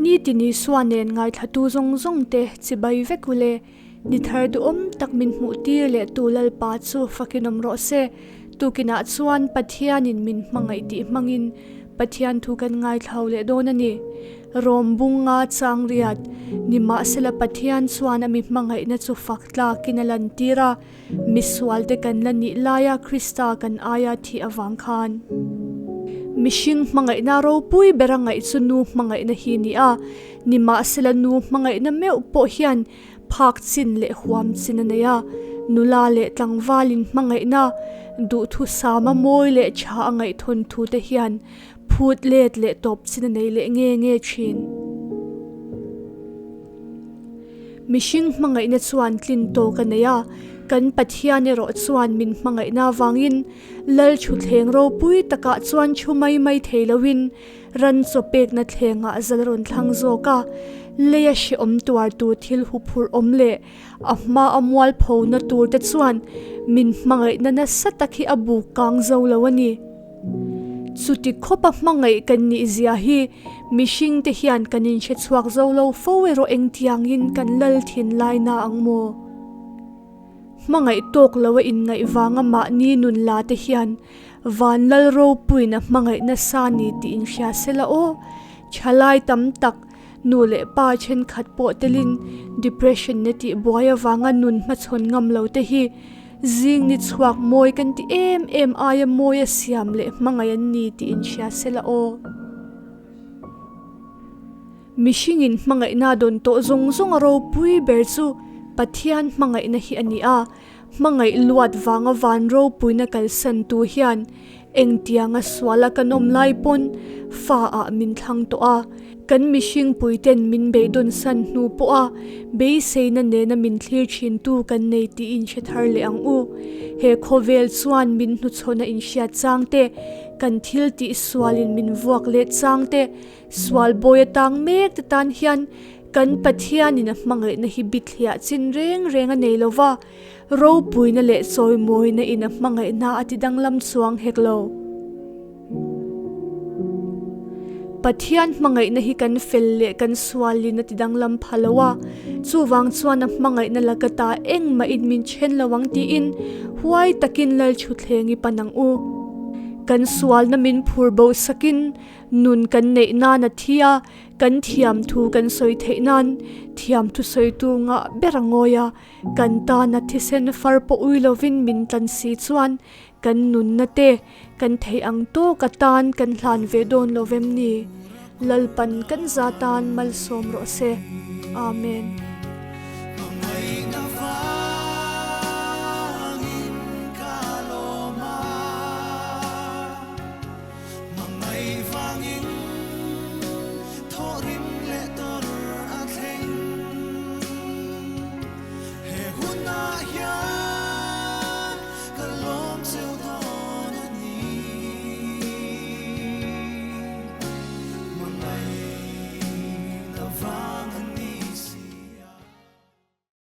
Nitin Isua nen ngaithlatu zawng zawng te chibai vek ule. Ni thar duhawm tak min hmuh tir leh tu Lalpa chu fakin awm rawh se. Tukinah chuan Pathianin min hmangaih tih hmangin Pathian thu kan ngaithlau leh dawn a ni. Rom bunga chang riat, Nimahsela Pathian chuan a mi hmangaihna chu fak tlakin a lantir a, misualte kan la nih laia Krista kan aia thih avang khan. Mihring hmangaihna ropui bera ngaih chu nu hmangaihna hi ni a, nimahsela nu hmangaihna meuh pawh hian phak chin leh huam chin a nei a, nula leh tlangvalin hmangaihna, duhthusama mawi leh tha a ngaihthawnthu te hian phut let leh tawp chin a nei leh nge nge thin. Mihring hmangaihna chuan tlin tawk a nei a, kan Pathian erawh chuan min hmangaihna avangin Lal thutthleng ropui takah chuan thu mai mai thei loin ran chaw pekna thlengah zal rawn thlang zawk a, leia hrehawm tuar tur thil huphurh awm leh a hma a mualphona tur te chuan min hmangaihna nasa tak hi a buk kang zo lo a ni. Chuti khawpa hmangaih kan nih zia hi mihring te hian kan inhre chhuak zo lo fo erawh engtiangin kan lal thin lai na ang maw? Hmangaih tawk lo a inngaih vanga mahni nun la te hian van lal ropuiin a hmangaih nasa ni tih inhria sela aw. Thalai tam tak, nu leh pa thenkhat pawh telin depression ne tih buai avanga nun hmachhawn ngam lo te hi zing ni chhuak mawi kan ti em em aia mawi a siam leh hmangaih an ni tih inhria sela aw. Mihringin hmangaihna dawn tawh zawng zawng a ropui ber chu Pathian hmangaihna hi a ni a, hmangaih luat vanga van ropuina kalsan tu hian engtianga suala kan awm lai pawn fa ah min thlang tawh a, kan mihring puiten min beidawn san hnu pawha beiseina nena min thlir thin tu kan nei tih inhre thar leh ang u. He khawvel chuan min hnuchhawn a inhriat chang te, kan thil tih sualin min vuak let chang te, Sual bawi atang mek te tan hian kan Pathianin a hmangaihna hi bithliah chin reng reng a nei lo va, ropuina leh chawimawina in a hmangaihna a ti danglam chuang hek lo. Pathian hmangaihna hi kan fel leh kan sualin a ti danglam pha lo a, chuvang chuan a hmangaihna laka ta engmah in min then lo ang tiin huai takin Lalthuthleng i pan ang u. Kan sualna min phur bo sakin Nun kan neih nan a thi a, kan thiam thu kan sawi theih nan thiam thu sawi tur ngah ber a ngawi a, kan tana thisen far pawh ui lovin min tlan si chuan kan nunna te kan theih ang tawk atan kan hlan ve dawn lo vem ni? Lalpan kan za tan malsawm rawh se. Amen.